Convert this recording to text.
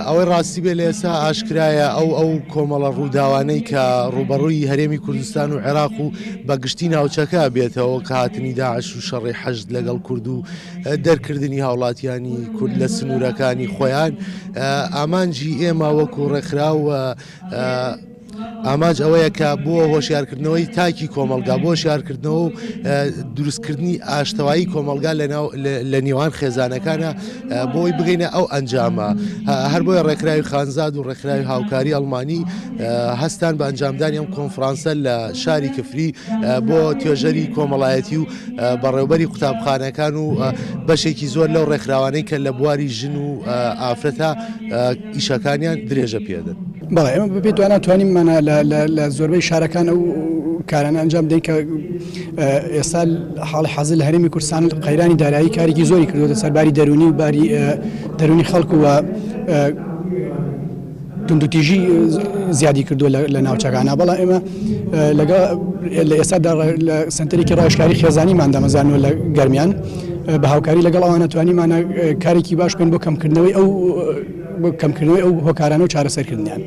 ئەوەی ڕاستی بێ لە ئێستا ئاشکرایە ئەو ئەو کۆمەڵە ڕووداوانەی کە ڕووبەڕووی هەرێمی کوردستان و عێراق و بە گشتی ناوچەکە بێتەوە کە هاتنی داعش و شەڕی حەشد لەگەڵ کورد و دەرکردنی هاوڵاتیانی کورد لە سنوورەکانی خۆیان ئامانجی ئێمە وەکو ڕێکخراو ئامانج ئەوەیە کە بۆ هۆشیارکردنەوەی تاکی کۆمەڵگا، بۆ هۆشیارکردنەوە و دروستکردنی ئاشتەوایی کۆمەڵگا لە نێوان خێزانەکانە بۆی بگەینە ئەو ئەنجامە. هەر بۆیە ڕێکخراوی خانزاد و ڕێکخراوی هاوکاری ئەڵمانی هەستان بە ئەنجامدانی ئەم کۆنفرانسە لە شاری کفری بۆ توێژەری کۆمەڵایەتی و بەڕێوبەری قوتابخانەکان و بەشێکی زۆر لەو ڕێکخراوانەی کە لە بواری ژن و ئافرەتە ئیشەکانیان درێژە پێدەن. بەڵێ ئێمە بەپێی توانا توانیمانە لە زۆربەی شارەکان ئەو کارانە ئەنجام بدەین کە ئێستا حاڵی حازر لە هەرێمی کوردستان قەیرانی دارایی کارێکی زۆری کردووەتە سەر باری دەروونی و باری دەروونی خەڵک و توندوتیژی زیادی کردووە لە ناوچەکانە بەڵام ئێمە لەگەڵ لە ئێستادا لە سنتەرێکی ڕاوێژکاری خێزانیمان دامەزانوە لە گەرمیان بە هاوکاری لەگەڵ ئەوانە توانیمانە کارێکی باش بکەین بۆ کەمکردنەوەی ئەو بۆ کەمکردنەوەی ئەو هۆکارانە و چارەسەرکردنیان.